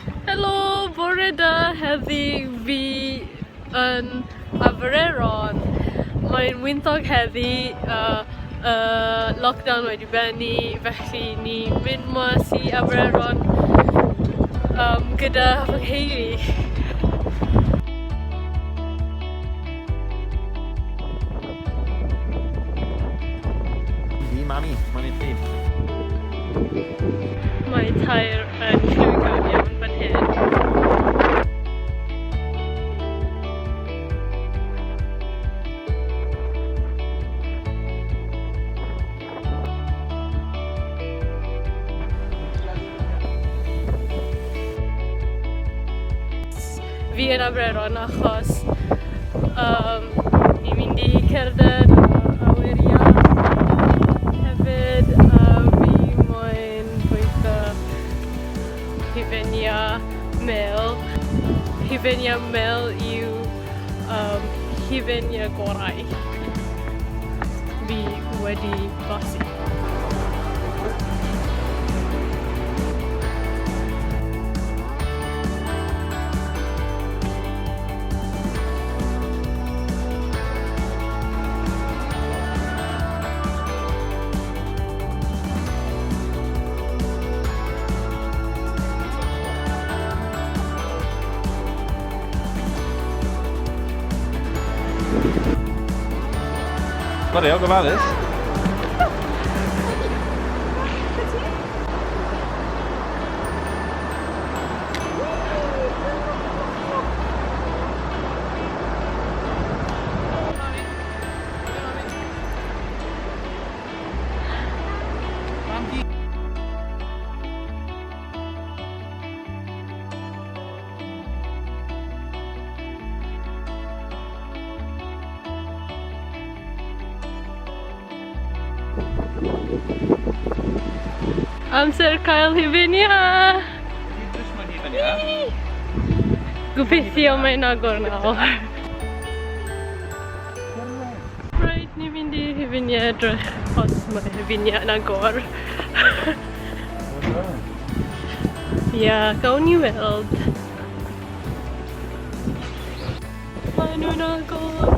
Helo, bore da, heddi fi yn Aberaeron. Mae'n wyntog heddi, lockdown wedi bennu, felly ni mynd mas i Aberaeron gyda fy nheulu. Fi, mami, mami ti. Mae tair yn llwyddo iawn fan hyn. Fi yn Aberaeron achos ni'n mynd i cerdded awyr iach hefyd fi moyn bwyta hufen iâ mel. Hufen iâ mel yw hufen iâ gorau fi wedi blasu. Mario, gofalus. Amser cael hufen iâ! Gobeithio mae'n agor nawr. Rhaid ni fynd i hufen iâ edrych os mae hufen iâ yn agor. Ia, gawn ni weld. Maen nhw'n agor!